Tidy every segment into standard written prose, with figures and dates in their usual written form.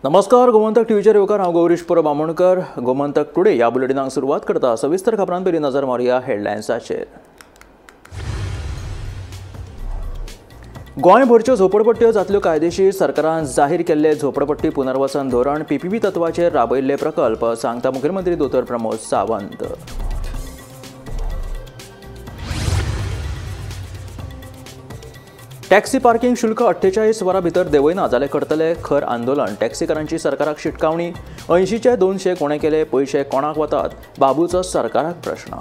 नमस्कार, गोमंतक टीव्हीचेर येवकार. हांव गौरीश परब आमोणकर. गोमंतक टुडे ह्या बुलेटिनाक सुरवात करता. सविस्तर खबरां पयलीं नजर मारुया हेडलायन्साचेर. गोंयभरच्यो झोपडपट्ट्यो जातल्यो कायदेशीर. सरकारान जाहीर केल्ले झोपडपट्टी पुनर्वसन धोरण पीपीपी तत्वाचेर राबयल्ले प्रकल्प, सांगता मुख्यमंत्री दोतोर प्रमोद सावंत. टॅक्सी पार्किंग शुल्क 48 वरां भितर देंवयना जाल्यार करतले खर आंदोलन. टॅक्सीकारांची सरकाराक शिटकावणी. 80चे 200 कोणे केले, पयशे कोणाक वतात, बाबूचो सरकाराक प्रश्न.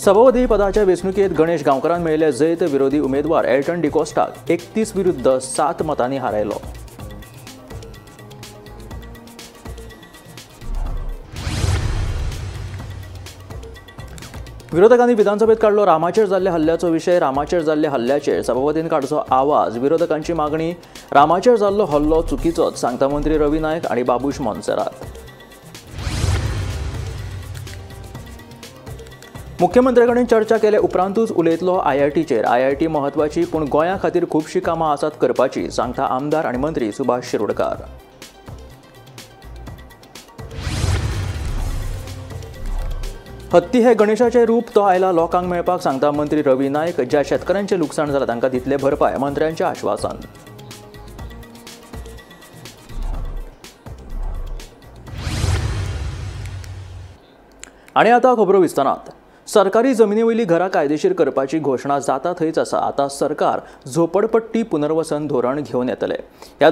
सभापती पदाच्या वेंचणुकेंत गणेश गांवकारान मेळिल्ले जैत. विरोधी उमेदवार एल्टन डिकोस्टाक 31 विरुद्ध 7 मतांनी हारयलो. विरोधकांनी विधानसभेत काडलो रामाचेर जाल्ल्या हल्ल्याचो विशय. रामाचेर जाल्ल्या हल्ल्याचेर सभापतीन काडचो आवाज. विरोधकांची मागणी, रामाचेर जाल्लो हल्लो चुकीचोच, सांगता मंत्री रवी नायक आनी बाबूश मोन्सेरात. मुख्यमंत्र्या कडेन चर्चा केले उपरांतूच उलयतलो आयआयटीचेर. आयआयटी म्हत्वाची, पूण गोंया खातीर खुबशीं कामां आसात करपाची, सांगता आमदार आनी मंत्री सुभाष शिरोडकार. हत्ती हे गणेशाचें रूप, तो आयला लोकांक मेळपाक, सांगता मंत्री रवी नायक. ज्या शेतकऱ्यांचें लुकसाण जालां तांकां दितले भरपाय, मंत्र्यांचें आश्वासन. आनी आतां खबरो विस्तारांत. सरकारी जमिनी वयली घरां कायदेशीर करपाची घोशणा जाता थंयच आसा. आतां सरकार झोपडपट्टी पुनर्वसन धोरण घेवन येतले. ह्या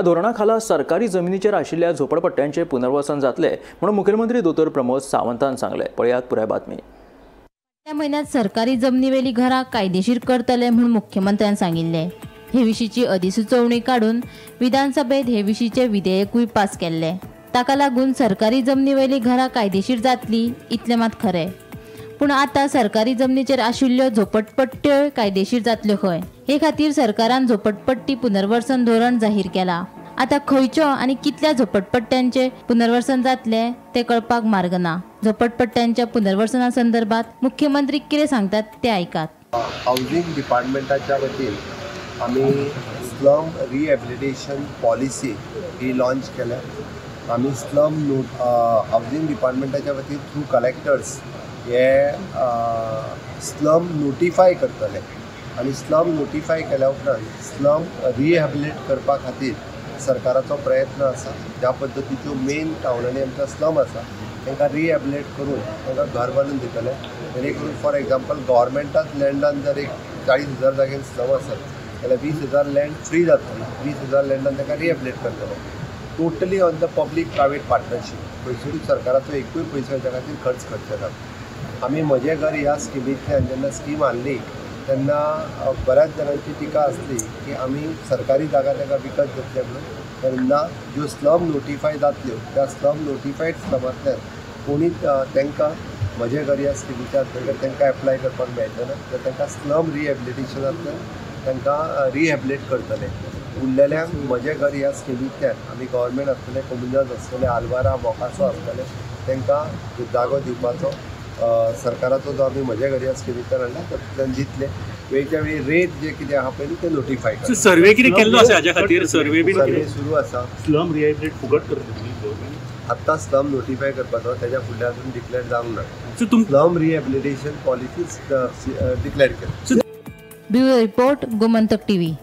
धोरणा खाला सरकारी जमिनीचेर आशिल्ल्या झोपडपट्ट्यांचें पुनर्वसन जातलें म्हणून मुख्यमंत्री दोतोर प्रमोद सावंतान सांगलें. पळयात पुराय बातमी. त्या म्हयन्यांत सरकारी जमनी वयली घरां कायदेशीर करतले म्हूण मुख्यमंत्र्यान सांगिल्लें. हे विशींची अधिसुचोवणी काडून विधानसभेत हे विशींचें विधेयकूय पास केल्लें. ताका लागून सरकारी जमनी वयली घरां कायदेशीर जातली इतलें मात खरें. पूण आतां सरकारी जमनीचेर आशिल्ल्यो झोपडपट्ट्यो कायदेशीर जातल्यो खंय? हे खातीर सरकारान झोपडपट्टी पुनर्वसन धोरण जाहीर केला. आतां खंयच्यो आनी कितल्या झोपडपट्ट्यांचें पुनर्वसन जातलें तें कळपाक मार्ग ना. झोपडपट्ट्यांच्या पुनर्वसना संदर्भात मुख्यमंत्री कितें सांगतात तें आयकात. हावजींग डिपार्टमेंटाच्या वतीन आमी स्लम रिहॅबिलिटेशन पॉलिसी ही लॉन्च केल्या. आमी स्लम हावजींग डिपार्टमेंटाच्या वतीन थ्रू कलेक्टर्स हे स्लम नोटिफाय करतले आनी स्लम नोटिफाय केल्या उपरांत स्लम रिहॅबिलिट करपा खातीर सरकाराचो प्रयत्न आसा. ज्या पद्दतीच्यो मेन टावनांनी आमच्या स्लम आसा तांकां रिहॅबिलिट करून तांकां घर बांदून दितले. जेणे करून फॉर एग्जाम्पल गव्हर्मेंटाच लँडान जर एक 40,000 जाग्यान स्लम आसत जाल्यार 20,000 लँड फ्री जातली. 20,000 लँडान तांकां रिहॅबिलिट करतले. Totally on the public private partnership. खंयसरूच सरकाराचो एकूय पयसो हेच्या खातीर खर्च करचे ना. आमी म्हजें घर ह्या स्किमींतल्यान जेन्ना स्कीम हाडली तेन्ना बऱ्याच जाणांची टिका आसली की आमी सरकारी जागा तांकां विकत घेतले म्हणून. तेन्ना ज्यो स्लम नोटिफाय जातल्यो त्या स्लम नोटिफायड स्लमांतल्यान कोणीच तांकां म्हजें घर ह्या स्किमीच्या अंतर्गत तांकां एप्लाय करपाक मेळचें ना. तर तांकां स्लम रिहॅबिलिटेशनांतल्यान तांकां रिहॅबिलिट करतले. उरलेल्यांक म्हजें घर ह्या स्किमींतल्यान आमी गव्हर्मेंट आसतले, कोमुनिदाद आसतले, आलवारा मोकासो आसतले, तांकां जागो दिवपाचो सरकाराचो जो आमी म्हज्या घर ह्या स्किमींतल्यान हाडला तातूंतल्यान दितले. वेळच्या वेळी रेट जे कितें आहा पळय ते नोटिफाय करतले. सर्वे कितें केल्लो आसा हाज्या खातीर? सर्वे सुरू आसा. स्लम रिहॅबिलिट फुकट करतले. आत्तां स्लम नोटिफाय करपाचो, तेज्या फुडल्या अजून डिक्लेअर जावंक ना. स्लम रिहॅबिलिटेशन पॉलिसीज डिक्लेअर केल्या. Bureau report, Gomantak TV.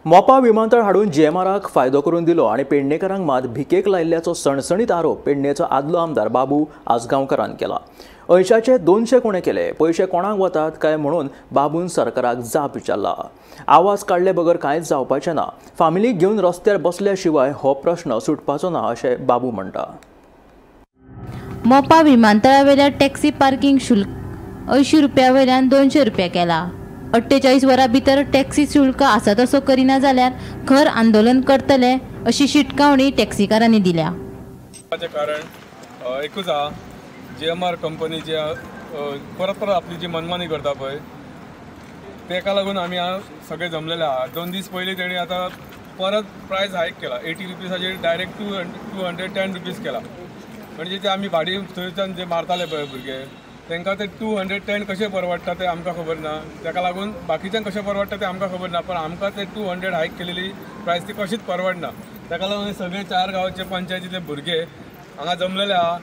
Mopa विमानतळ हाडून जीएमआराक फायदो करून दिलो आनी पेडणेकारांक मात भिकेक लायिल्ल्याचो सणसणीत आरोप पेडणेचो आदलो आमदार बाबू आजगांवकारान केला. 80चे 200 कोणे केले, पयशे कोणाक वतात काय म्हणून बाबून सरकाराक जाप विचारला. आवाज काडले बगर कांयच जावपाचें ना. फामिलीक घेवन रस्त्यार बसल्या शिवाय हो प्रश्न सुटपाचो ना अशें बाबू म्हणटा. मोपा विमानतळावेल्या टॅक्सी पार्किंग शुल्क 80 रुपया वयल्यान 200 रुपया केला. 48 वरां भितर टॅक्सी शुल्क आसा तसो करिना जाल्यार खर आंदोलन करतले अशी शिटकावणी टॅक्सीकारांनी दिल्या. कारण एकूच आहा, जीएमआर कंपनी जे परत परत आपली जी मनमानी करता पळय तेका लागून आमी सगळे जमलेले आहा. 2 दीस पयलीं तेणी आतां परत प्रायस हायक केला. 80 रुपीजाचेर डायरेक्ट 210 रुपीज केला. म्हणजे ते आमी भाडी थंयच्यान जे मारताले पळय भुरगे तांकां ते 210 कशें परवडटा तें आमकां खबर ना. ताका लागून बाकीच्यांक कशें परवडटा तें आमकां खबर ना, पण आमकां ते 200 हायक केलेली प्रायस ती कशीच परवडना. ताका लागून सगळे 4 गांवचे पंचायतींतले भुरगे हांगा जमलेले आहा.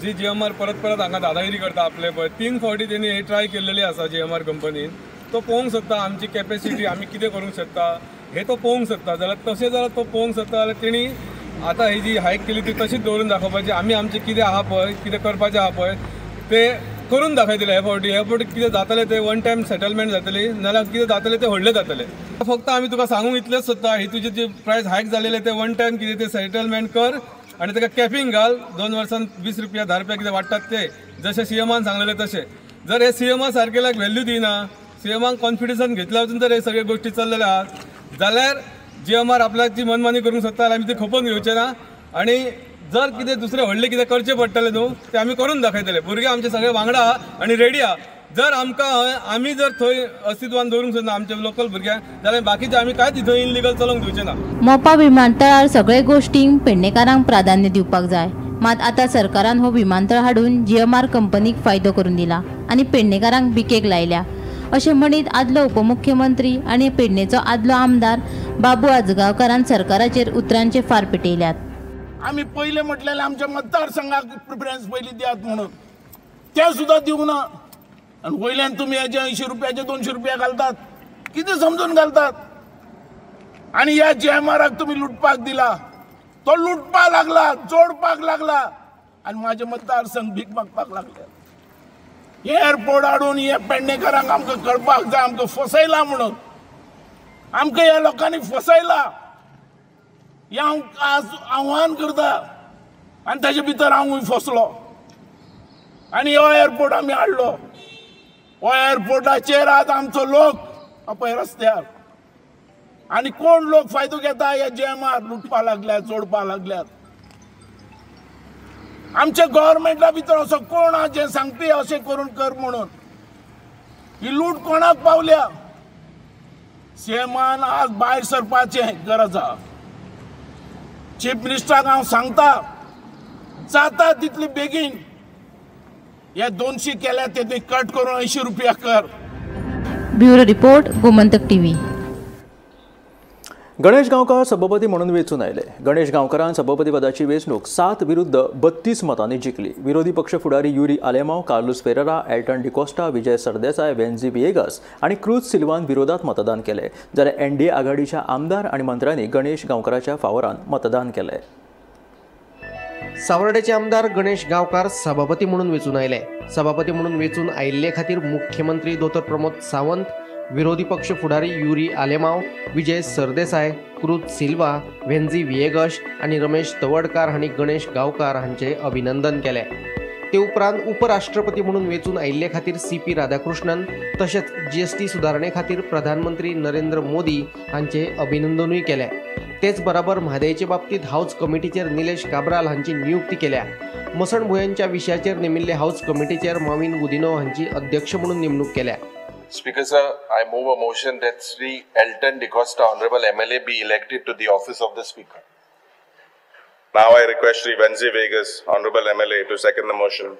जी जीएमआर परत परत हांगा दादागिरी करता आपले पळय 3 फावटी तेणी हे ट्राय केल्लेली आसा जीएमआर कंपनीन. तो पळोवंक सोदता आमची कॅपेसिटी, आमी कितें करूंक शकता हे तो पळोवंक शकता. जाल्यार तशें जाल्यार तो पळोवंक शकता जाल्यार तेणी आतां ही जी हायक केली ती तशीच दवरून दाखोवपाची. आमी आमचें कितें आहा पळय, कितें करपाचें आहा पळय तें करून दाखयतले. हे फावटी हे फावटी कितें जातलें तें वन टायम सेटलमेंट जातली, नाजाल्यार कितें जातलें तें व्हडलें जातलें. फक्त आमी तुका सांगूंक इतलेंच सोदता, ही तुजी जी प्रायस हायक जालेलें तें वन टायम कितें तें सेटलमेंट कर आनी ताका कॅपिंग घाल. 2 वर्सान 20 रुपया 10 रुपया कितें वाडटात ते जशें सीएमान सांगलेलें तशें. जर हे सीएमा सारकेल्याक व्हॅल्यू दिना, सीएमाक कॉन्फिडन्सान घेतल्या वचून जर हे सगळे गोश्टी चल्लेले आहात जाल्यार जीएमआर आपल्याची मनमानी करूंक सोदता जाल्यार आमी ती खपोवन घेवचे ना. आनी जर कितें दुसरें व्हडलें कितें करचें पडटलें न्हू तें आमी करून दाखयतले. भुरगे आमचे सगळे वांगडा आहा आनी रेडी आहा. जर आमकां आमी जर थंय अस्तित्वान दवरूंक सोदना आमच्या लोकल भुरग्यांक जाल्यार बाकीचे आमी कांयच थंय इनलिगल चलोवंक दिवचे ना. मोपा विमानतळार सगळे गोश्टींक पेडणेकारांक प्राधान्य दिवपाक जाय. मात आतां सरकारान हो विमानतळ हाडून जीएमआर कंपनीक फायदो करून दिला आनी पेडणेकारांक भिकेक लायल्या अशें म्हणीत आदलो उपमुख्यमंत्री आनी पेडणेचो आदलो आमदार बाबू आजगांवकारान सरकाराचेर उतरांचे फार पेटयल्यात. आमी पयले म्हटलेले आमच्या मतदारसंघाक प्रिफरन्स पयली दियात म्हणून, ते सुद्दां दिवंक ना. आनी वयल्यान तुमी हेजे 80 रुपयाचे 200 रुपया घालतात, कितें समजून घालतात. आनी ह्या जीएमआराक तुमी लुटपाक दिला, तो लुटपाक लागला, जोडपाक लागला आनी म्हाजे मतदारसंघ भीक मागपाक लागले. एअरपोर्ट हाडून हे पेडणेकारांक आमकां कळपाक जाय आमकां फसयला म्हणून, आमकां ह्या लोकांनी फसयला हें हांव आज आव्हान करता. आनी ताजे भितर हांवूय फसलो. आनी हो एअरपोर्ट आमी हाडलो, हो एअरपोर्टाचेर आज आमचो लोक पळय रस्त्यार. आनी कोण लोक फायदो घेता, हे जीएमआर लुटपा लागल्यात, जोडपा लागल्यात. आमच्या गव्हर्मेंटा भितर असो कोण आहा जे सांगपी अशें करून कर म्हणून. ही लूट कोणाक पावल्या? सीएमान आज भायर सरपाचें गरज आहा. चीफ मिनिस्टराक हांव सांगता, जाता तितली बेगीन हे 200 केल्या ते तुवें कट करून 80 रुपया कर. Bureau report, Gomantak TV. Ganesh Gaonkar सभापती म्हणून वेंचून आयले. गणेश गांवकारान सभापती पदाची वेंचणूक 7 विरुद्ध 32 मतांनी जिखली. विरोधी पक्ष फुडारी युरी आलेमाव, कार्लुस फेरेरा, एल्टन डिकोस्टा, विजय सरदेसाय, वेन्झी विएगस आनी क्रूज सिल्वान विरोधात मतदान केले. जाल्यार एनडीए आघाडीच्या आमदार आनी मंत्र्यांनी गणेश गांवकाराच्या फावरान मतदान केले. सावर्डेचे आमदार गणेश गांवकार सभापती म्हणून वेंचून आयले. सभापती म्हणून वेंचून आयिल्ले खातीर मुख्यमंत्री दोतोर प्रमोद सावंत, विरोधी पक्ष फुडारी युरी आलेमाव, विजय सरदेसाय, क्रूज सिल्वा, वेन्झी विएगश आनी रमेश तवडकार हांणी गणेश गांवकार हांचे अभिनंदन केले. ते उपरांत उपराष्ट्रपती म्हणून वेंचून आयिल्ले खातीर सीपी राधाकृष्णन तशेंच जीएसटी सुदारणे खातीर प्रधानमंत्री नरेंद्र मोदी हांचे अभिनंदनूय केले. तेच बराबर म्हादयचे बाबतींत हाऊस कमिटीचेर निलेश काब्राल हांची नियुक्ती केल्या. मसणभुंयांच्या विशयाचेर नेमिल्ले हाऊस कमिटीचेर माविन गुदिनो हांची अध्यक्ष म्हणून नेमणूक केल्या. Speaker sir, I move a motion that Shri Elton D'Costa, Honorable MLA, be elected to the office of the Speaker. Now I request Shri Venzi Vegas, Honorable MLA, to second the motion.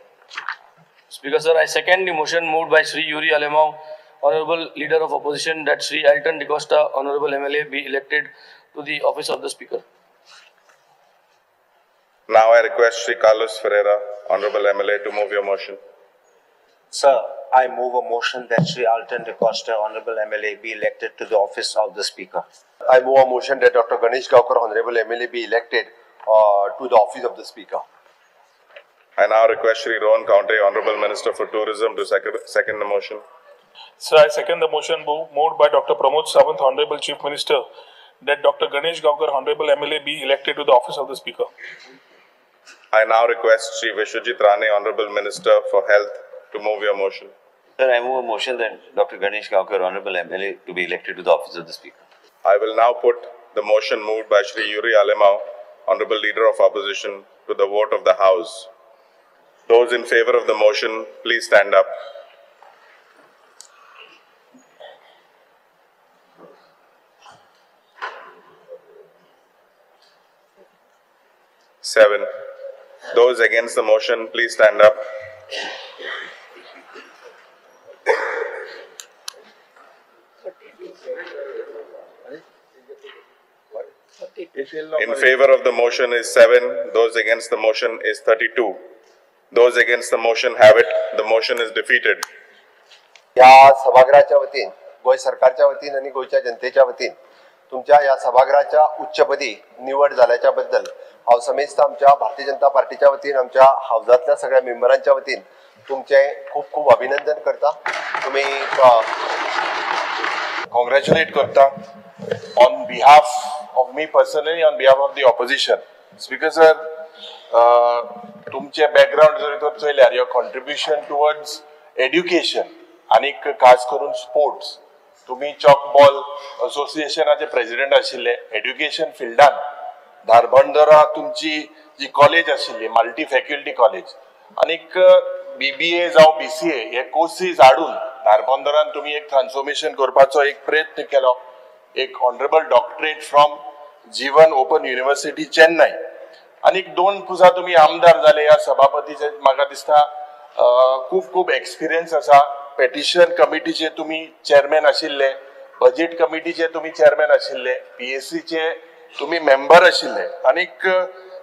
Speaker sir, I second the motion moved by Shri Yuri Alemao, Honorable Leader of Opposition, that Shri Elton D'Costa, Honorable MLA, be elected to the office of the Speaker. Now I request Shri Carlos Ferreira, Honorable MLA, to move your motion. Sir, I move a motion that Shri Alton D'Costa, Honorable MLA, be elected to the office of the Speaker. I move a motion that Dr. Ganesh Gaonkar, Honorable MLA, be elected to the office of the Speaker. I now request Shri Rohan Khaunte, Honorable Minister for Tourism, to second the motion. Sir, I second the motion moved by Dr. Pramod Sawant, Honorable Chief Minister, that Dr. Ganesh Gaonkar, Honorable MLA, be elected to the office of the Speaker. I now request Shri Vishwajit Rane, Honorable Minister for Health, to move your motion. Sir, I move a motion that Dr. Ganesh Gaonkar, Honorable MLA, to be elected to the office of the Speaker. I will now put the motion moved by Shri Yuri Alemao, Honorable Leader of Opposition, to the vote of the House. Those in favor of the motion, please stand up. Seven. Those against the motion, please stand up. In favor of the motion is 7. Those against the motion is 32. Those against the motion have it. The motion is defeated. ह्या सभागृहाच्या वतीन, गोंय सरकारच्या वतीन आनी गोंयच्या जनतेच्या वतीन तुमच्या ह्या सभागृहाच्या उच्चपदी निवड जाल्याच्या बद्दल हांव समेस्त आमच्या भारतीय जनता पार्टीच्या वतीन, आमच्या हावजांतल्या सगळ्या मेंबरांच्या वतीन तुमचें खूब खूब अभिनंदन करता. तुमी कॉंग्रॅच्युलेट करता on behalf of me personally, on behalf of the opposition. Speaker sir, तुमचे बॅकग्रावंड जर तर चोयल्यार your contribution towards education आनीक खास करून स्पोर्ट्स, तुमी चॉक बॉल असोसिएशनाचे प्रेसिडेंट आशिल्ले. एड्युकेशन फिल्डान धारबंदरा तुमची जी कॉलेज आशिल्ली मल्टी फॅकल्टी कॉलेज आनीक BBA जावं BCA हे कोर्सीस हाडून धारबंदरान तुमी एक ट्रान्सफॉर्मेशन करपाचो एक प्रयत्न केलो. एक honourable doctorate from Jeevan open university Chennai आनीक 2 पुसा तुमी आमदार जाले. ह्या सभापतीचे म्हाका दिसता खूब खूब एक्सपिरियन्स आसा. पेटिशन कमिटीचे तुमी चेअरमॅन आशिल्ले, बजेट कमिटीचे तुमी चेअरमॅन आशिल्ले, PACचे तुमी मेंबर आशिल्ले आनीक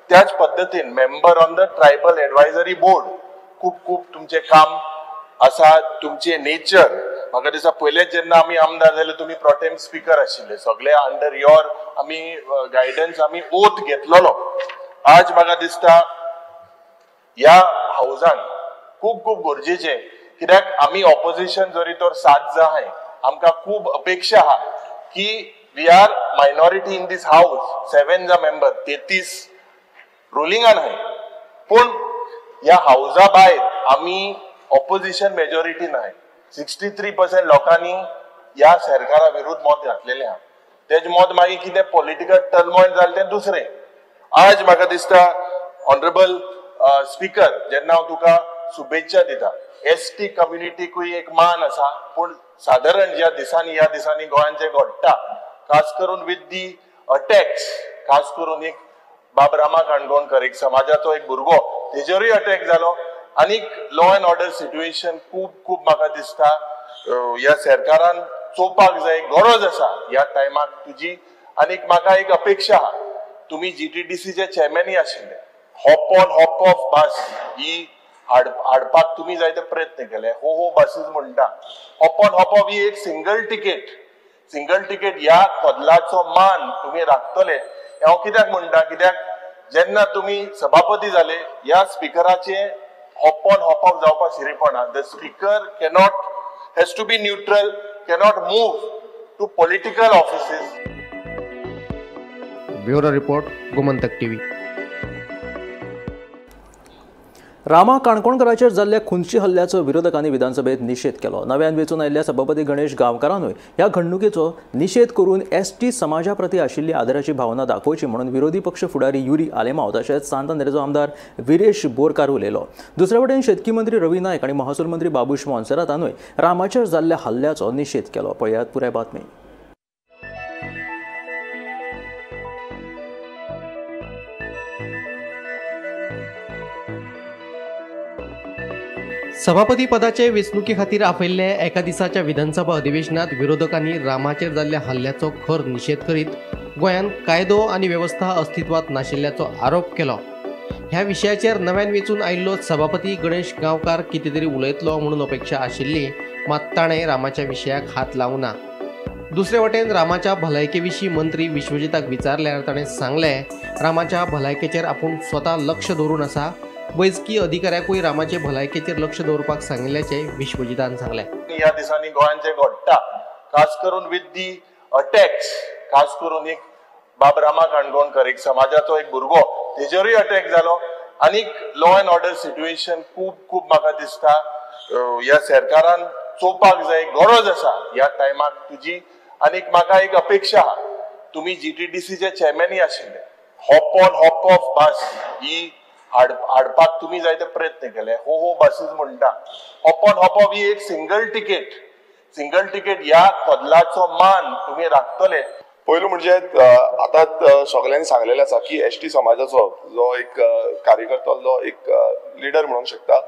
त्याच पद्दतीन member on the tribal advisory board. खूब खूब तुमचें काम आसा. तुमचें नेचर म्हाका दिसता पयलेच जेन्ना आमी आमदार जाले तुमी प्रोटेम स्पिकर आशिल्ले, सगळे अंडर your आमी गायडन्स आमी ओथ घेतलेलो. आज म्हाका दिसता ह्या हावजान खूब खूब गरजेचें, कित्याक आमी ऑपोजिशन जरी तर 7 जाण आहाय, आमकां खूब अपेक्षा आहा की we are minority in this house. 7 जा मेंबर, 33 रुलिंगान आहाय, पूण ह्या हावजा भायर आमी ऑपोजिशन मेजॉरिटी नाय. 63% लोकांनी ह्या सरकारा विरुद्ध मत घातलेलें आहा. तेजें मत मागीर कितें पॉलिटिकल टर्मॉयल जालें तें दुसरें. आज म्हाका दिसता ऑनरेबल स्पिकर, जेन्ना हांव तुका शुभेच्छा दिता, ST कम्युनिटीकूय एक मान आसा, पूण सादारण ज्या दिसांनी ह्या दिसांनी गोंयांत जें घडटा, खास करून विथ the attacks, खास करून एक बाब रामा काणकोणकर एक समाजाचो एक भुरगो तेजेरूय अटॅक जालो आनीक लॉ एंड ऑर्डर सिट्युएशन खूब खूब म्हाका दिसता ह्या सरकारान चोवपाक जाय, गरज आसा ह्या टायमाक तुजी. आनीक म्हाका एक अपेक्षा आहा, तुमी GTDCचे चेअरमॅनूय आशिल्ले, hop on hop off bus ही हाडपाक तुमी जायते प्रयत्न केले. हो हो बसीस म्हणटा, हॉप ऑन हॉप ऑफ ही एक सिंगल टिकेट, सिंगल टिकेट ह्या कदलाचो मान तुमी राखतले. हांव कित्याक म्हणटा, कित्याक जेन्ना तुमी सभापती जाले ह्या स्पिकराचे हॉप ऑन हॉप ऑफ जावपाक शिरीपणा. The speaker cannot, has to be neutral, cannot move to political offices. Bureau report, Gomantak TV. Rama काणकोणकराचेर जाल्ल्या खुनशी हल्ल्याचो विरोधकांनी विधानसभेत निशेध केलो. नव्यान वेंचून आयिल्ल्या सभापती गणेश गांवकारानूय ह्या घडणुकेचो निशेध करून ST समाजा प्रती आशिल्ली आदराची भावना दाखोवची म्हणून विरोधी पक्ष फुडारी युरी आलेमाव तशेंच सांतांद्रेचो आमदार विरेश बोरकार उलयलो. दुसरे वटेन शेतकी मंत्री रवी नायक आनी महसूल मंत्री बाबूश मोन्सेरातानूय रामाचेर जाल्ल्या हल्ल्याचो निशेध केलो. पळयात पुराय बातमी. सभापती पदाचे वेंचणुके खातीर आपयिल्ले एका दिसाच्या विधानसभा अधिवेशनात विरोधकांनी रामाचेर जाल्ल्या हल्ल्याचो खर निशेध करीत गोंयांत कायदो आनी वेवस्था अस्तित्वात नाशिल्ल्याचो आरोप केलो. ह्या विशयाचेर नव्यान वेंचून आयिल्लो सभापती गणेश गांवकार कितें तरी उलयतलो म्हणून अपेक्षा आशिल्ली, मात ताणें रामाच्या विशयाक हात लावंक ना. दुसरे वटेन रामाच्या भलायके विशीं मंत्री विश्वजिताक विचारल्यार ताणें सांगलें, रामाच्या भलायकेचेर आपूण स्वता लक्ष दवरून आसा. वैजकी अधिकाऱ्याकूय रामाचे भलायकेचेर लक्ष दवरपाक सांगिल्ल्याचें विश्वजितान सांगलें. ह्या दिसांनी गोंयांत जें घडटा, खास करून विथ the attacks, खास करून एक बाब रामा काणकोणकर एक समाजाचो एक भुरगो तेजेरूय अटॅक जालो आनीक लॉ एंड ऑर्डर सिट्युएशन खूब खूब म्हाका दिसता ह्या सरकारान चोवपाक जाय, गरज आसा ह्या टायमाक तुजी. आनीक म्हाका एक अपेक्षा आहा, तुमी GTDCचे चेअरमॅनूय आशिल्ले, hop on hop off bus ही हाडपाक तुमी जायते प्रयत्न केले. हो हो बसीस म्हणटा, हॉप ऑन हॉप ऑफ ही एक सिंगल टिकेट, सिंगल टिकेट ह्या कदलाचो मान तुमी राखतले. पयलू म्हणजे आतां सगल्यांनी सांगलेलें आसा की ST समाजाचो जो एक कार्यकर्तो, जो एक लिडर म्हणूंक शकता,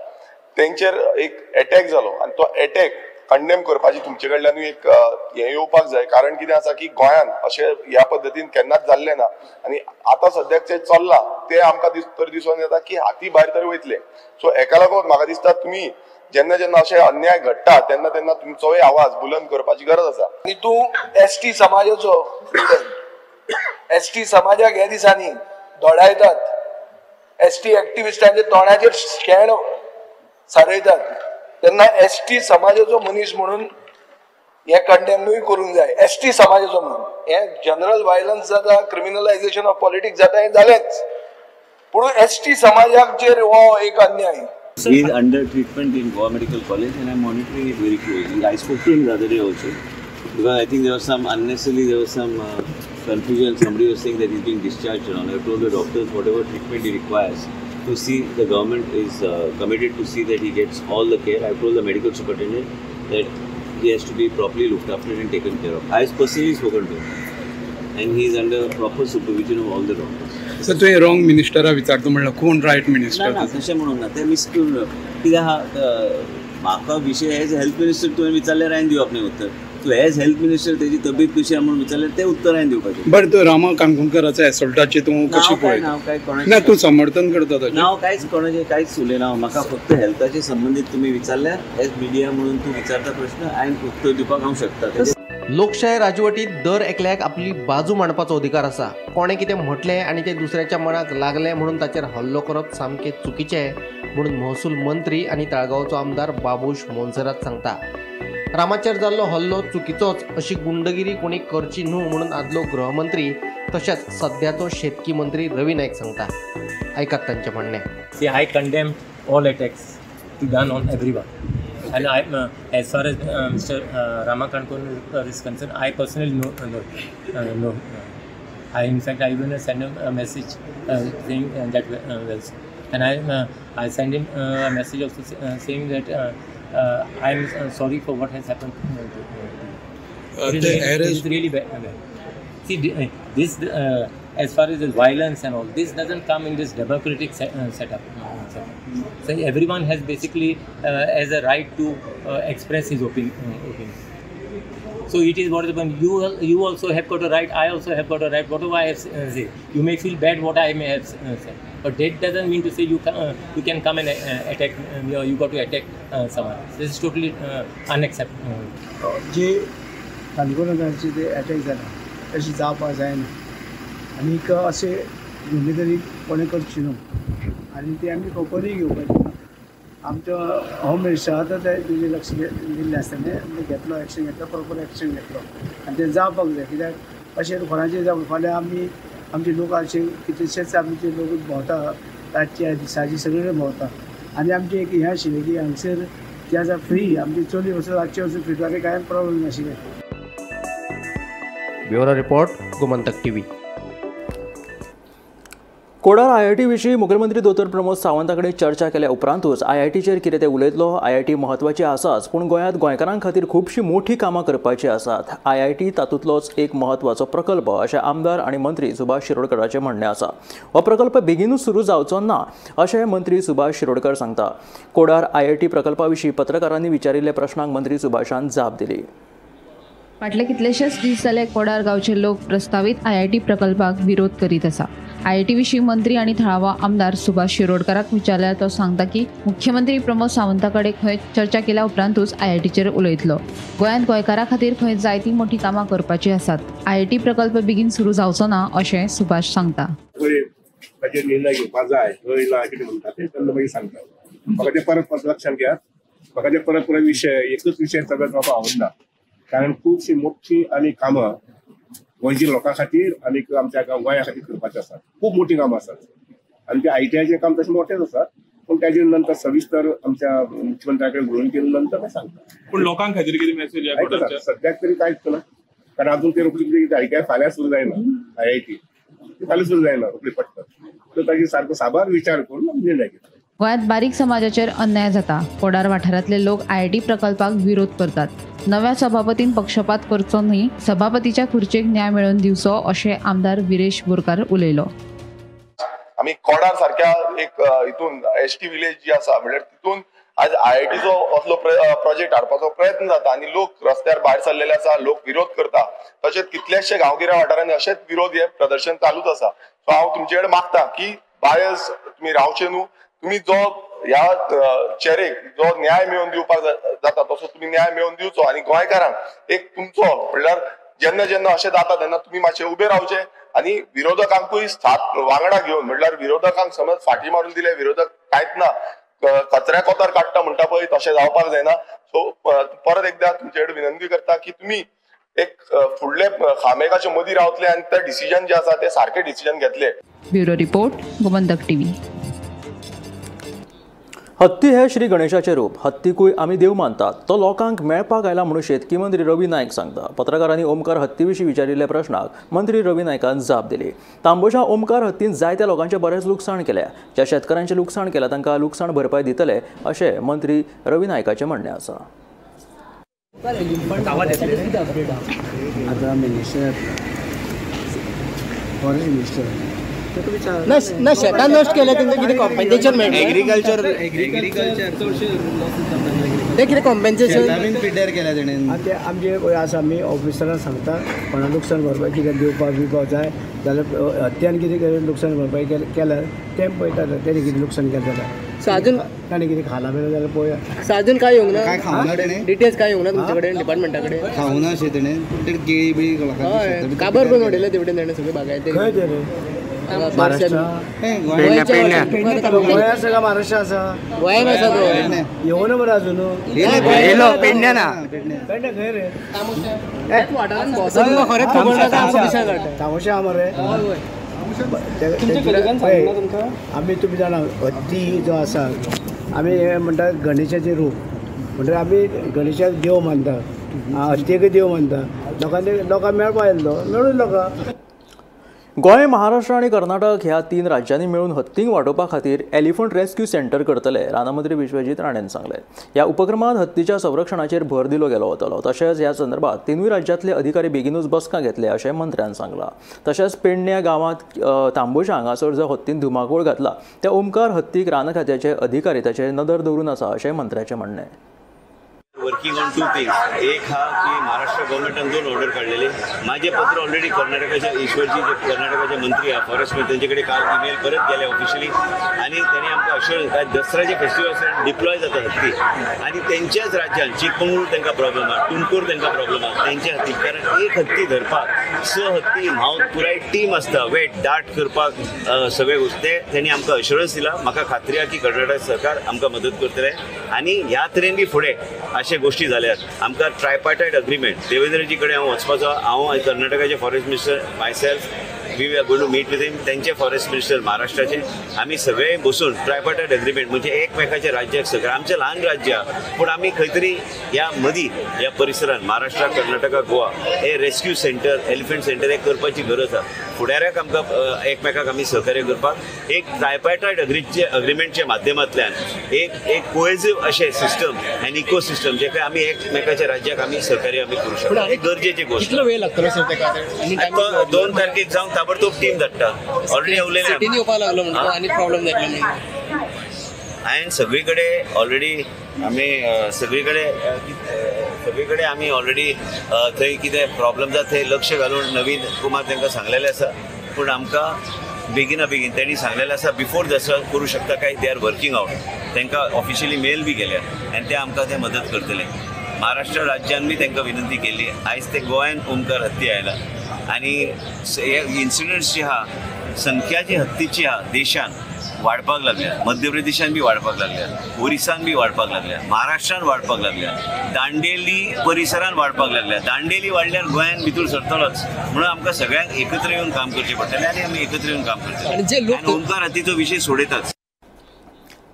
तेंचेर एक एटॅक जालो आनी तो एटॅक कंडेम करपाची तुमचे कडल्यानूय एक हें येवपाक जाय. कारण कितें आसा की गोंयांत अशें ह्या पद्दतीन केन्नाच जाल्लें ना आनी आतां सद्याक जें चल्लां तें आमकां तर दिसून येता की हाती भायर तरी वयतले. सो हेका लागून म्हाका दिसता तुमी जेन्ना जेन्ना अशे अन्याय घडटा तेन्ना तेन्ना तुमचोय आवाज बुलंद करपाची गरज आसा. आनी तूं एस टी समाजाचो, एस टी समाजाक ह्या दिसांनी दोडायतात, एस टी एक्टिविस्टांच्या तोंडाचेर शेण सारयतात, तेन्ना एस टी समाजाचो मनीस म्हणून हे कंडेमूय करूंक जाय. एस टी समाजाचो म्हणून हे जनरल वायलन्स जाता, क्रिमिनलायझेशन ऑफ पॉलिटिक्स जाता, हें जालेंच, पूण एस टी समाजाचेर हो एक अन्याय. He is under treatment in Goa Medical College and I am monitoring it very closely. I spoke to him the other day also because I think there was some unnecessarily there was some confusion. Somebody was saying that he is being discharged and all. I told the doctors whatever treatment he requires to see, the government is committed to see that he gets all the care. I told the medical superintendent that he has to be properly looked after and taken care of. I have personally spoken to him and he is under proper supervision of all the doctors. Sir, तुवें wrong मिनिस्टरा विचारता म्हणल्यार कोण right minister? ना तशें म्हणूंक ना, तें miss करून कित्याक म्हाका विशय एज हेल्थ मिनिस्टर तुवें विचारल्यार हांवें दिवप न्ही उत्तर. तूं एज हेल्थ मिनिस्टर तेजी तब्येत कशी आहा म्हणून विचारल्यार तें उत्तर हांवें दिवपाचें. बरें, तूं रामा काणकोणकराचो एसोल्टाचें तूं कशें पळयता? ना, तूं समर्थन करता ताचें? ना, कांयच कोणाचें कांयच उलयना हांव. म्हाका फक्त हेल्थाचे संबंदीत तुमी विचारल्यार एज मिडिया म्हणून तूं विचारता प्रश्न, हांवें उत्तर दिवपाक हांव शकता. लोकशाय राजवटीत दर एकल्याक आपली बाजू मांडपाचो अधिकार आसा. कोणें कितें म्हटलें आनी तें दुसऱ्याच्या मनाक लागलें म्हणून ताचेर हल्लो करप सामकें चुकीचें म्हणून महसूल मंत्री आनी ताळगांवचो आमदार बाबूश मोन्सेरात सांगता. रामाचेर जाल्लो हल्लो चुकीचोच अशी गुंडगिरी कोणी करची न्हू म्हणून आदलो गृहमंत्री तशेंच सद्याचो शेतकी मंत्री रवी नायक सांगता. आयकात तांचें म्हणणें. See, I condemn all attacks done on everyone. And I, as far as Mr. Rama Kankonkar is concerned, I personally know. I, in fact, I even sent him a message saying that and I sent him a message also saying that I am sorry for what has happened. It is really bad. See, this as far as the violence and all, this doesn't come in this democratic setup. So everyone has basically as a right to express his opinion. So it is what you also have got a right, I also have got a right, whatever I have said. You may feel bad what I may have said, but that doesn't mean to say you can come and attack me or you got to attack someone. This is totally unacceptable. जे काणकोणाचे ते attack जाला तशी जावपाक जायना आनीक अशें गुंडगिरी कोणें करची न्हू आनी ती आमी खबरूय घेवपाची. आमचो होम मिनिस्टर आतां तेजें लक्ष दिल्लें आसता न्ही, घेतलो एक्शन घेतलो, प्रोपर एक्शन घेतलो आनी तें जावपाक जाय. कित्याक अशें कोणाचें जावं, फाल्यां आमी आमचे लोक अशे कितलेशेच आमचे लोक भोंवता रातचे दिसाचे सगळे भोंवता आनी आमचें एक हें आशिल्लें की हांगसर जें आसा फ्री आमची चली वचून रातचे वचून फिरपाक कांय प्रॉब्लम नाशिल्लें. Bureau report, Gomantak TV. Kodar IIT विशीं मुख्यमंत्री दोतोर प्रमोद सावंता कडेन चर्चा केल्या उपरांतूच आयआयटीचेर कितें तें उलयतलो. आयआयटी म्हत्वाची आसाच, पूण गोंयांत गोंयकारां खातीर खुबशीं मोठी कामां करपाचीं आसात. आयआयटी तातूंतलोच एक म्हत्वाचो प्रकल्प अशें आमदार आनी मंत्री सुभाष शिरोडकराचें म्हणणें आसा. हो प्रकल्प बेगीनूच सुरू जावचो ना अशें मंत्री सुभाष शिरोडकर सांगता. कोडार आयआयटी प्रकल्पा विशीं पत्रकारांनी विचारिल्ल्या प्रश्नांक मंत्री सुभाषान जाप दिली. फाटले कितलेशेच दीस जाले कोडार गांवचे लोक प्रस्तावीत आयआयटी प्रकल्पाक विरोध करीत आसा. आयआयटी विशीं मंत्री आनी थळावा आमदार सुभाष शिरोडकराक विचारल्यार तो सांगता की मुख्यमंत्री प्रमोद सावंता कडेन खंय चर्चा केल्या उपरांतूच आयआयटीचेर उलयतलो. गोंयांत गोंयकारां खातीर खंय जायतीं मोठी कामां करपाचीं आसात. आयआयटी प्रकल्प बेगीन सुरू जावचो ना अशें सुभाष सांगता. ताचेर निर्णय घेवपाक जाय हय ना कितें म्हणटा तें तेन्ना मागीर सांगता. म्हाका तें परत परत लक्षांत घेयात. म्हाका तें परत परत विशय एकूच विशय सगळें म्हाका आवडना, कारण खुबशीं मोठी आनी कामां गोंयच्या लोकां खातीर आनी आमच्या गोंया खातीर करपाचीं आसात. खूब मोठी कामां आसात आनी ते आयटीआयचें काम तशें मोठेंच आसा, पूण ताजे नंतर सविस्तर आमच्या मुख्यमंत्र्या कडेन उलोवन केले नंतर मागीर सांगता. पूण लोकां खातीर कितें मेसेज सद्याक तरी कांयच ना, कारण अजून ते रोखडी आयटीआय फाल्यां सुरू जायना, आयआयटी फाल्यां सुरू जायना रोखडी पडटा, तर ताजेर सारको साबार विचार करून निर्णय घेतलो. गोंयांत बारीक समाजाचेर अन्याय जाता. कोडार वाठारांतले लोक आयआयटी प्रकल्पाक विरोध करतात. नव्या सभापतीन पक्षपात करचो न्हय, सभापतीच्या खुर्चेक न्याय मेळोवन दिवचो अशें आमदार विरेश बोरकार उलयलो. आमी कोडार सारक्या एक हितून एस टी विलेज जी आसा म्हणल्यार तितून आज आयआयटीचो असलो प्रोजेक्ट हाडपाचो प्रयत्न जाता आनी लोक रस्त्यार भायर सरलेले आसा, लोक विरोध करता. तशेंच कितलेशे गांवगिऱ्या वाठारांनी अशेंच विरोध हे प्रदर्शन चालूच आसा. सो हांव तुमचे कडेन मागता की बायस तुमी रावचे न्हू, तुमी जो ह्या चेरेक जो न्याय मेळोवन दिवपाक जाता तसो तुमी न्याय मेळोवन दिवचो आनी गोंयकारांक एक तुमचो म्हणल्यार जेन्ना जेन्ना अशें जाता तेन्ना तुमी मातशे उबे रावचे आनी विरोधकांकूय साथ वांगडा घेवन, म्हणल्यार विरोधकांक समज फाटी मारून दिले, विरोधक कांयच ना कचऱ्या कोतार काडटा म्हणटा पळय तशें जावपाक जायना. सो परत एकदा तुमचे कडेन विनंती करता की तुमी एक फुडले खामेकाचे मदीं रावतले आनी ते डिसिजन जे आसा ते सारके डिसिजन घेतले. Bureau report, Gomantak TV. हत्ती हे श्री गणेशाचे रूप. हत्तीकूय आमी देव मानतात, तो लोकांक मेळपाक आयला म्हणून शेतकी मंत्री रवी नायक सांगता. पत्रकारांनी ओमकार हत्ती विशीं विचारिल्ल्या प्रश्नाक मंत्री रवी नायकान जाप दिली. तांबोशा ओमकार हत्तीन जायत्या लोकांचें बरेंच लुकसाण केलें. ज्या शेतकारांचें लुकसाण केलां तांकां लुकसाण भरपाय दितले अशें मंत्री रवी नायकाचें म्हणणें आसा. ना शेतां नश्ट केलें तांकां कितें कॉम्पेन्सेशन मेळटा? एग्रीकल्चर तें कितें कॉम्पेन्सेशन पिड्ड्यार केल्या तेणें. आतां आमचे आसा, आमी ऑफिसरांक सांगता कोणा लुकसाण भरपाय कितें दिवपाक बिवपाक जाय जाल्यार हत्यान कितें लुकसाण भरपाय केल्यार तें पळयता, तेणें कितें लुकसाण केलें जाल्यार अजून ताणें कितें खालां बिलां जाल्यार पळोवया. अजून काय येवंक ना, काय खावना तेणें, डिटेल्स काय येवंक ना तुमचे कडेन डिपार्टमेंटा कडेन? खावना अशें तेणें केळी बिळी हय काबर करून उडयलें ते वटेन तेणें सगळें बागायती. खंय तें महाराष्ट्र गोंया आसा काय महाराष्ट्र आसा? गोंयान आसा तो, येवना मरे अजून येयलो पेडण्या ना. पेडण्या खंय रे? खरेंच खबर ना. तामोशा आहा मरे. आमी तुमी जाणा हत्ती जो आसा आमी म्हणटा गणेशाचें रूप, म्हणटकीर आमी गणेशाक देव मानता, हत्तीक देव मानता. लोकांनी लोकांक मेळपा आयलो, मेळून लोकांक. गोंय, महाराष्ट्र आनी कर्नाटक ह्या 3 राज्यांनी मेळून हत्तींक वाटोवपा खातीर एलिफंट रेस्क्यू सेंटर करतले, रानमंत्री विश्वजीत राणेन सांगलें. ह्या उपक्रमांत हत्तीच्या संरक्षणाचेर भर दिलो गेलो वतलो. तशेंच ह्या संदर्भात 3 राज्यांतले अधिकारी बेगीनूच बसका घेतले अशें मंत्र्यान सांगलां. तशेंच पेडण्या गांवांत तांबोशा हांगासर जो हत्तीन धुमाकूळ घातला त्या ओमकार हत्तीक रान खात्याचे अधिकारी ताचेर नदर दवरून आसा अशें मंत्र्याचें म्हणणें. Working on 2 things. एक हा की महाराष्ट्र गव्हर्नमेंटान 2 ऑर्डर काडलेले. माझे पत्र ऑलरेडी कर्नाटकाचे ईश्वरजी जे कर्नाटकाचे मंत्री आहा फॉरेस्ट मंत्री तेंचे कडेन काल ईमेल परत गेले ऑफिशियली आनी तेणी आमकां अश्योरन्स काय दसऱ्याचे फेस्टिवल डिप्लॉय जाता हत्ती आनी तेंच्याच राज्यान चिकमंगळूर तांकां प्रॉब्लम आहा, तुमकूर तांकां प्रॉब्लम आहा तेंच्या हत्ती. कारण एक हत्ती धरपाक 6 हत्ती हांव पुराय टीम आसता वेट दाट करपाक सगळे गोश्टी. ते तेणी आमकां अश्योरन्स दिला. म्हाका खात्री आहा की कर्नाटक सरकार आमकां मदत करतले आनी ह्या तरेन बी फुडें अशे गोष्टी जाल्यात. आमकां ट्रायपार्टायट अग्रीमेंट देवेंद्रजी कडेन हांव वचपाचो, हांव कर्नाटकाचे forest minister myself we are going to meet with him, तेंचे फॉरेस्ट मिनिस्टर महाराष्ट्राचे, आमी सगळे बसून ट्रायपार्टायट अग्रीमेंट म्हणजे एकमेकाच्या राज्याक सगळें आमचें ल्हान राज्य पूण आमी खंय तरी ह्या मदीं ह्या परिसरान महाराष्ट्र, कर्नाटका, गोवा हे रेस्क्यू सेंटर, एलिफंट सेंटर हे करपाची गरज आसा. फुडाऱ्याक आमकां एकमेकाक आमी सहकार्य करपाक एक ट्रायपार्टायट अग्रीमेंटच्या माध्यमांतल्यान एक एक कोहेजिव अशें सिस्टम आनी इको सिस्टम जे काय आमी एकमेकाच्या राज्याक आमी सहकार्य आमी करूं शकता. हे गरजेची गोश्ट. कितलो वेळ लागतलो सर तेका? 2 तारखेक जावन ताबडतोब टीम धाडटा. ऑलरेडी उलयले सिटीन येवपाक लागलो म्हणटा आनी प्रॉब्लम जातलो. हांवें सगळी कडेन ऑलरेडी आमी सगळी कडेन आमी ऑलरेडी थंय कितें प्रॉब्लम जाता थंय लक्ष घालून नवीन कुमार तांकां सांगलेलें आसा. पूण आमकां बेगिना बेगीन तेणी सांगलेलें आसा बिफोर दसरा करूं शकता काय they are working out. तांकां ऑफिशियली मेल बी केल्या आनी ते आमकां ते मदत करतले. महाराष्ट्र राज्यान बी तांकां विनंती केल्ली. आयज ते गोंयान ओमकार हत्ती आयला आनी हे इन्सिडंट्स जे आहा संख्या जी हत्तीची आहा देशान वाडपाक लागल्या, मध्य प्रदेशान बी वाडपाक लागल्या, ओरिसान बी वाडपाक लागल्या, महाराष्ट्रान वाडपाक लागल्या, दांडेली परिसरान वाडपाक लागल्या. दांडेली वाडल्यार गोंयान भितर सरतलोच म्हणून आमकां सगळ्यांक एकत्र येवन काम करचें पडटलें आनी आमी एकत्र येवन काम करतले. ओंकार हत्तीचो विशय सोडयताच.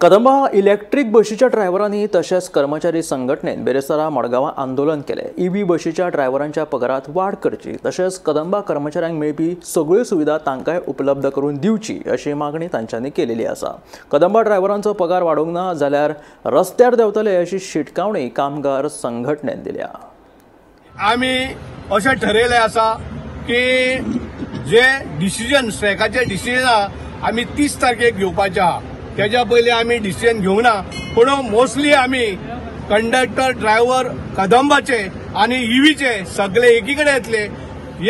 कदंबा इलेक्ट्रीक बशीच्या ड्रायव्हरांनी तशेंच कर्मचारी संघटनेन बेरेस्तारा मडगांवां आंदोलन केलें. ईव्ही बशीच्या ड्रायव्हरांच्या पगारांत वाड करची तशेंच कदंबा कर्मचाऱ्यांक मेळपी सगळ्यो सुविधा तांकांय उपलब्ध करून दिवची अशी मागणी तांच्यांनी केलेली आसा. कदंबा ड्रायव्हरांचो पगार वाडोवंक ना जाल्यार रस्त्यार देंवतले अशी शिटकावणी कामगार संघटनेन दिल्या. आमी अशें ठरयलें आसा की जे डिसिजन स्ट्रायकाचे डिसिजन आमी 30 तारखेक घेवपाचे आहा. तेज्या पयलीं आमी डिसिजन घेवंक ना. पूण मोस्टली आमी कंडक्टर ड्रायव्हर कदंबाचे आनी ईव्हीचे सगळे एकी कडेन येतले.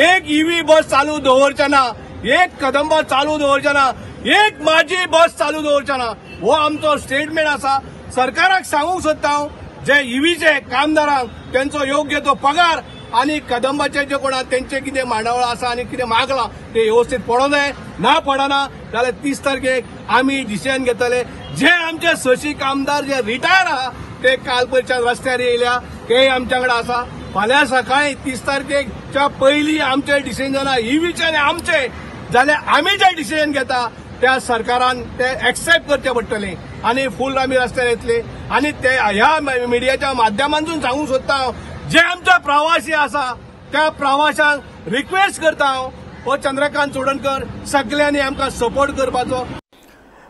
एक ईव्ही बस चालू दवरचे ना, एक कदंबा चालू दवरचे ना, एक माझी बस चालू दवरचे ना, हो आमचो स्टेटमेंट आसा. सरकाराक सांगूंक सोदता हांव, जे ईव्हीचे कामदारांक तेंचो योग्य तो पगार आनी कदंबाचे जे कोण तेंचे कितें मांडावळ आसा आनी कितें मागलां ते व्यवस्थीत पडोंक जाय. ना पडना जाल्यार 30 तारखेक आमी डिसिजन घेतले. जे आमचे 6 कामदार जे रिटायर आहा ते काल पयच्यान रस्त्यार येयल्या ते आमच्या कडेन आसा. फाल्यां सकाळी 30 तारखेकच्या पयलीं आमचे डिसिजन जाना ईव्हीचे आनी आमचे जाल्यार आमी जे डिसिजन घेता त्या सरकारान ते एक्सेप्ट करचे पडटले आनी फूल आमी रस्त्यार येतले. आनी ते ह्या मिडियाच्या माध्यमांतून सांगूंक सोदता हांव, जे आमचे प्रवासी आसा त्या प्रवाशांक रिक्वेस्ट करता हांव, हो चंद्रकांत चोडणकर सगळ्यांनी आमकां सपोर्ट करपाचो.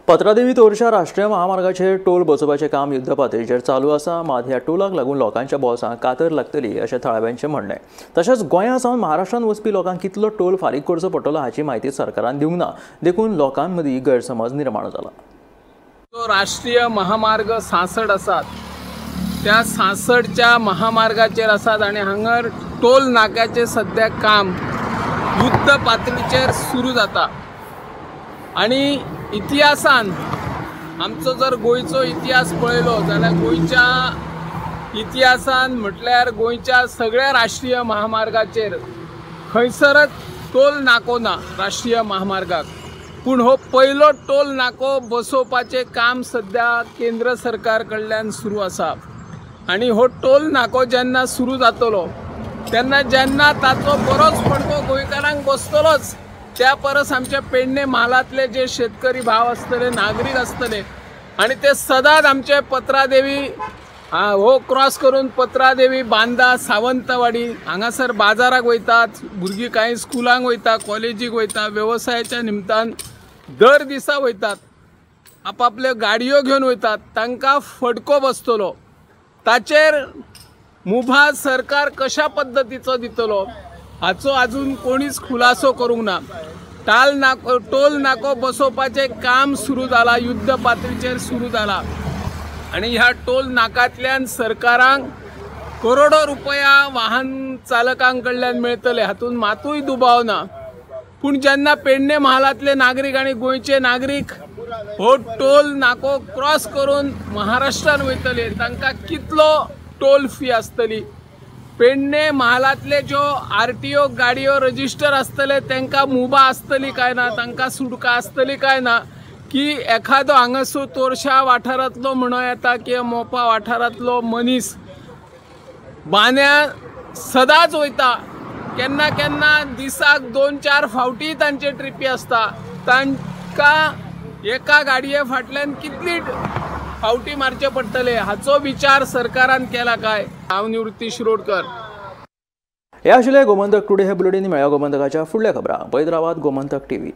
पत्रादेवी तोरशा राष्ट्रीय महामार्गाचेर टोल बसोवपाचें काम युद्ध पातळीचेर चालू आसा. मात ह्या टोलाक लागून लोकांच्या बोल्सांक कातर लागतली अशें थळाव्यांचें म्हणणें. तशेंच गोंया सावन महाराष्ट्रांत वचपी लोकांक कितलो टोल फारीक करचो पडटलो हाची म्हायती सरकारान दिवंक ना, देखून लोकां मदीं गैरसमज निर्माण जाला. जो राष्ट्रीय महामार्ग 66 आसात त्या 66च्या महामार्गाचेर आसात आनी हांगर टोल नाक्याचें सद्या काम युद्ध पातळीचेर सुरू जाता. आनी इतिहासान आमचो जर गोंयचो इतिहास पळयलो जाल्यार गोंयच्या इतिहासान म्हटल्यार गोंयच्या सगळ्या राष्ट्रीय महामार्गाचेर खंयसरच टोल नाको ना राष्ट्रीय महामार्गाक. पूण हो पयलो टोल नाको बसोवपाचें काम सद्या केंद्र सरकार कडल्यान सुरू आसा. आनी हो टोल नाको जेन्ना सुरू जातलो तेन्ना जेन्ना ताचो बरोच फटको गोंयकारांक बसतलोच, त्या परस आमच्या पेडणे म्हालांतले जे शेतकरी भाव आसतले, नागरीक आसतले आनी ते सदांच आमचे पत्रादेवी हो क्रॉस करून पत्रादेवी, बांदा, सावंतवाडी हांगासर बाजाराक वयतात, भुरगीं कांय स्कुलांक वयता, कॉलेजीक वयता, वेवसायाच्या निमतान दर दिसा वयतात, आपापल्यो गाडयो घेवन वयतात, तांकां फटको बसतलो. ताचेर मुभा सरकार कशा पद्दतीचो दितलो हाचो अजून कोणीच खुलासो करूंक ना. टोल नाको बसोवपाचें काम सुरू जाला, युद्ध पातळीचेर सुरू जाला आनी ह्या टोल नाकांतल्यान सरकारांक करोडो रुपया वाहन चालकां कडल्यान मेळटले हातूंत मातूय दुबाव ना. पूण जेन्ना पेडणे म्हालांतले नागरीक आनी गोंयचे नागरीक हो टोल नाको क्रॉस करून महाराष्ट्रान वयतले तांकां कितलो टोल फी आसतली, पेडणे म्हालांतले ज्यो आरटीओ गाडयो रजिस्टर आसतले तांकां मुभा आसतली काय ना, तांकां सुटका आसतली काय ना, की एखादो हांगासर तोरशा वाठारांतलो म्हणूं येता किंवा मोपा वाठारांतलो मनीस बांद्या सदांच वयता, केन्ना केन्ना दिसाक 2-4 फावटी तांचे ट्रिपी आसता, तांकां एका गाडये फाटल्यान कितली फावटी मारचे पडटले हाचो विचार सरकारान केला काय? हांव निवृत्ती शिरोडकर. हे आशिल्ले गोमंतक टुडे हे बुलेटीन. मेळ्या गोमंतकाच्या फुडल्या खबरांक पळयत रावात गोमंतक टीव्ही.